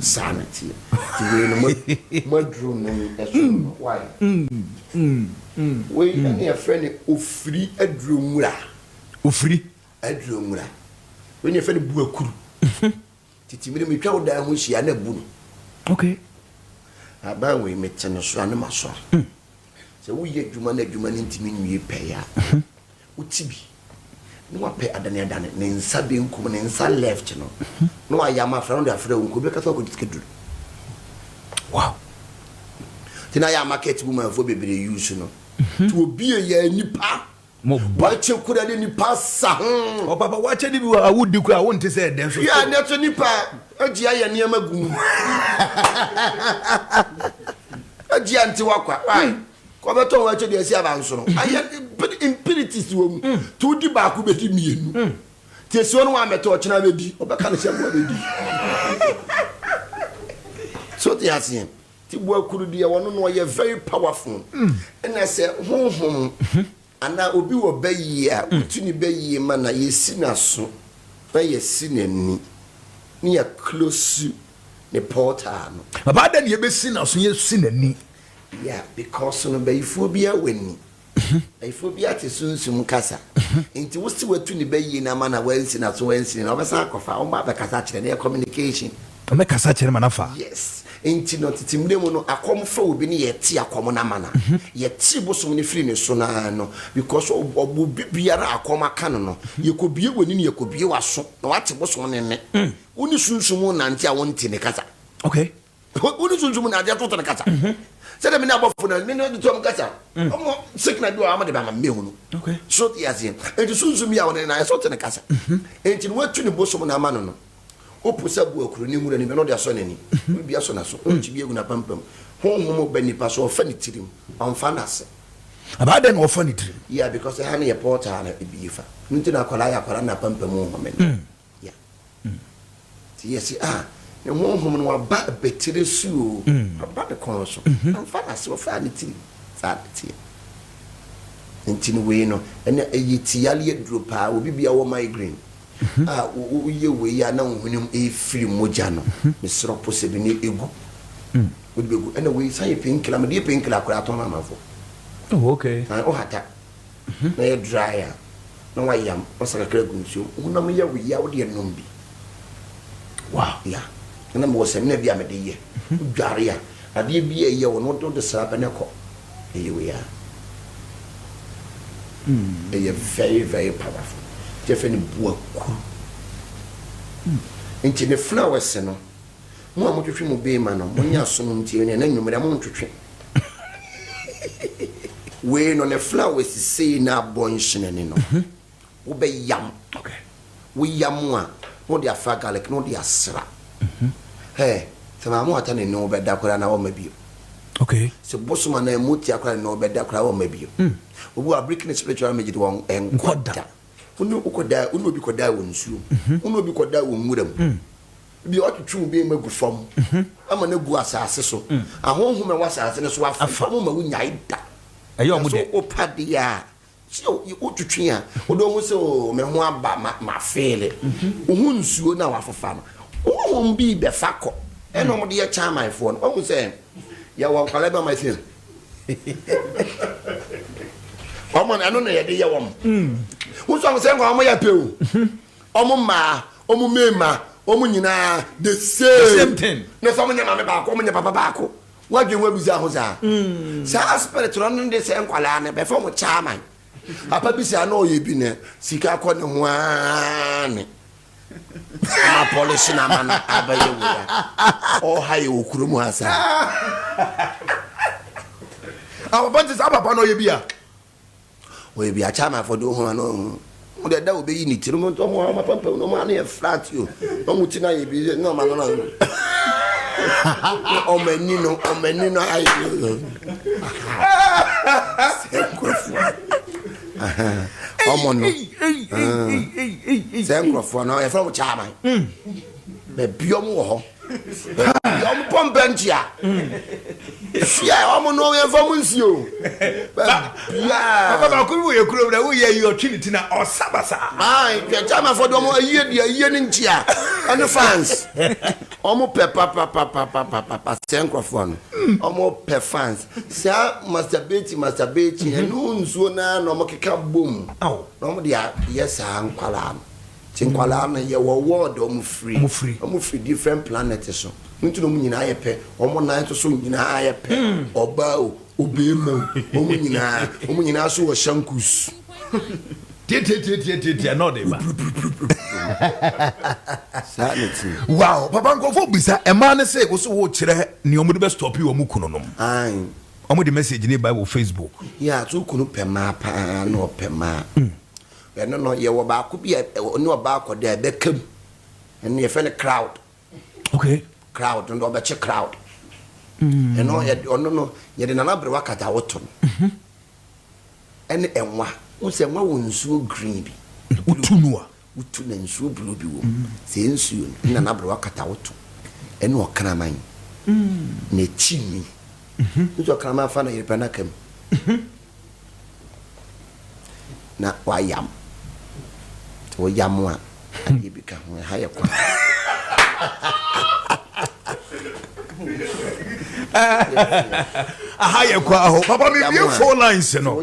Saa na ɛteɛ. Nti wei no mo aduro nom ɛso no why? Wei ɛna yɛfrɛ no ofiri aduro nwura. Ofiri. Aduro nwura. Wei na yɛfrɛ no buakuru. Tete mmerɛ metwa wo dan ho hyia na abu no. Okay. Aban wei mete no so a ne masɔre. Sɛ woyɛ adwuma na adwuma no ntumi nwie pɛyɛ a, wote bi na wapɛ adaneadane ne nsa benkum ne nsa left no na wayam afra na ɔde afra wo nko obi bɛka sɛ wakɔdi sika duru. Wow. Nti na yɛ a market woman foɔ bebree use no. Nti obi yɛ nipa Wakyɛ kura ne nipa sa ho. Ɔpapa wakyɛ de bi wɔ a wodi kura a wonte sɛ ɛdɛ nso. Yɛ ne so nipa agye ayɛ nneɛma gu mu. Agye ante wakwa. Why? Kɔbɛtɔn wakyɛ de asi abansoro. Ayɛ impurities wɔ mu. Nti wodi baako bɛdi mmienu. Nti esi hɔ no wammɛtɔ ɔkyena bɛdi. Ɔbɛka no sɛ mmoa bɛdi. So te aseɛ. Ti boakuru deɛ ɔno no ɔyɛ very powerful ɛna sɛ honhom anaa obi wɔ bɛyie a wotu ne bɛyie ma na yɛsi n'aso na yɛsi n'ani ne yɛ close ne portal no. Papa adɛn na yɛbɛsi n'aso yɛsi n'ani? Yeah because no bayifoɔ biara wɔ ani. Ayifoɔ biara te sunsum kasa. Nti wo se watu ne ba yie no ama na wansi n'aso wansi ne nan, ɔbɛsan akɔfa, wɔn abɛkasa akyerɛ no, ɛyɛ communication. Ɔbɛkasa akyerɛ no ma no afa. Yes. Nti no tete mmerɛ mu no akɔm fa obi ne yɛte akɔm no ama no a, yɛte bosom no firi ne so no ara no, because ɔbɔ obi biara a akɔm aka no no, yɛkɔbue w'ani na yɛkɔbue w'aso na wate bosom no nne. Wo ne sunsum renante a wonte ne kasa. Okay. Wo ne sunsum na adeɛ toto no kasa. Sɛdeɛ me ne abɔfo no me ne ɔde kasa. Ɔmo signal bi wɔ ɔmo de ba ma me hu no. So te aseɛ. Enti sunsum yi a ɔne na ɛsɛ ɔte ne kasa. Enti no watu ne bosom no ama no no. Wopo sɛ bu akuro ne nwura ne bi na ɔde asɔ n'ani. Ɔde bi asɔ n'aso. Na ɔkyi bi agu n'apampam. Honhom ba nipa so ɔfa ne tirim. Ɔmfa n'ase. Abaa dɛn na ɔfa ne tirim? Yeah, because ɛha no yɛ portal na ebi fa. No nti na akwadaa yɛ akwadaa na n'apampam nhome no. Yeah. Nti yɛse ah, ne honhom no waba abatire so o, waba ne kɔn so, amfa n'ase, ɔfaa ne tiri, saa na ɛteɛ. Nti no wei no, ɛna ɛyɛ ti yare aduro paa, obi bia wɔ migraine a woyɛ wei a na wo hwenem ɛfiri mogya no, mesrɛ po sɛ bi ne ɛgu, wode bɛgu, ɛna wei san yɛ painkiller, mede yɛ painkiller koraa tɔn ma amanfoɔ. Oh, okay. Wohata. na ɛyɛ dry a, na wayam, wasa kakra agu nsuo mu. Honam yɛ wo ya, wode ɛnom bi. Wow. Yeah. Ɛna mewɔ samina bi a mede yɛ. Wodware a, adeɛ bi a ɛyɛ wo no, wode sra pɛ na ɛkɔ. Ɛyɛ wei a. Ɛyɛ very very powerful. Nti yɛfrɛ no buakuru. Nti ne flowers no, mo a motwetwe mo beema no, monyɛ aso no ntie no, ɛnɛ anwummerɛ montwetwe. Wei no ne flowers sei na abɔ nhyinani no wobɛ yam wo yam a na wode afra garlic na wode asra hɛ sɛ maame wata ne ne wo bɛda koraa na wɔma bio okay sɛ bosom anaa motia koraa ne ne wo bɛda koraa wɔma bio obi wɔ breaking the spiritual image de wɔn nkɔ da wo ne wokɔda wo ne obi kɔda wɔ nsuo wo ne obi kɔda wɔ nwura mu Ebia woatwetwe wo bɛmma agu fam ama no agu asase so. Ahonhom a ɛwɔ asase no so afa wɔn ma wonyae da. Ɛyɛ wɔn dɛ. Nanso wopa deɛ a, sɛ wotwetwe a, wode wo ho sɛ, Oo, me ho aba, mafeele. Wo ho nsuo no a woafefa no, honhom bi rebɛfa kɔ. Ɛna wɔde yɛ kyamanfoɔ no. Woahu sɛ yɛwɔ nkwadaa bi a wɔayɛ sɛ wɔn, ɛno na yɛde yɛ wɔn. Wo nso sɛ nkwadaa wɔyɛ pɛ o. Ɔmo mmaa, ɔmo mmarima, ɔmo nyinaa the same. Same thing. Na sɛ ɔmo nyɛ maame baako, ɔmo nyɛ papa baako. Wadwen ho abisa ho saa. Saa spirit no ɔno de sɛ nkwadaa no bɛfɛ ɔmo chairman. Papa bi saa na ɔyɛ bi na sika kɔ ne ho aa ne. Ama polish na ama no abɛyɛ wei a. Ɔha yɛ wɔ kurom ha saa. Papa nti saa papa no ɔyɛ bi a. Ɔyɛ bi akyɛ ama afɔde ohun ano ohun. Mo deɛ da obeyi ne tiri mo nti ɔmo ɔmo apampam na ɔmo ano yɛ flat o. Na ɔmo ti na yɛ bi na ɔmo ano na ɔmo ani no ɔmo ani no ayɛ sɛ nkurɔfoɔ ɔmo no sɛ nkurɔfoɔ no yɛfrɛ mo kyaman baabi ɔmo wɔ hɔ. Wɔn pɔ mpɛ nkyia. Fia wɔn no yɛn fa mu nsi o. Bia. Papa baako bi wɔ yɛ kurom na woyɛ yi ɔtwe ne ti na ɔsa basa. Ayi twɛ kyama fɔ de wɔn ayie di ayie ne nkyia ɛne fans. Ɔmo pɛ papapapapapapa sɛ nkorɔfoɔ no ɔmo pɛ fans saa masturbate masturbate ɛno nsuo naa na ɔmo keka bom na ɔmo de ayɛ saa nkwadaa no nti nkwadaa no yɛ wɔ world ɔmo firi ɔmo firi different planet so nti na ɔmo nyinaa yɛ pɛ ɔmo nan nso so nyinaa yɛ pɛ ɔbaa o Obeema o, wɔn nyinaa, wɔn nyinaa so wɔ shankus. Tiatiatiatiatia na ɔde ba. Saa na ti. Wow, papa nkurɔfoɔ bisa ɛmaa ne sɛ woso wokyerɛ nea wɔde bɛ stɔpi wɔn kunu nom. Ae. Wɔn de message ne ba wɔ Facebook. Yeah, so kunu pɛ maa paa na ɔpɛ maa. Ɛno no yɛwɔ baako bi a ɔne ɔbaa kɔda a ɛbɛka mu. Ɛno yɛfrɛ no crowd. Okay. Crowd no ɔbɛkye crowd. Ɛno yɛ ɔno no yɛde nana aberewa kata woto no. Mhm. Ɛne ɛnwa. Wo sɛ ɛnwa wɔ nsuo green bi. Wotu no a. Wotu na nsuo blue bi wɔ mu. Sɛ nsuo no ne nana aberewa kata woto. Ɛne ɔkraman. Na ekyi mi. Nso ɔkraman fa na yere pɛ n'aka mu. Na wayam. Nti woyam a, adeɛ bi ka ho, ɛha yɛ kwan. Aha yɛ kwan ho. Papa mi bie phone lines no.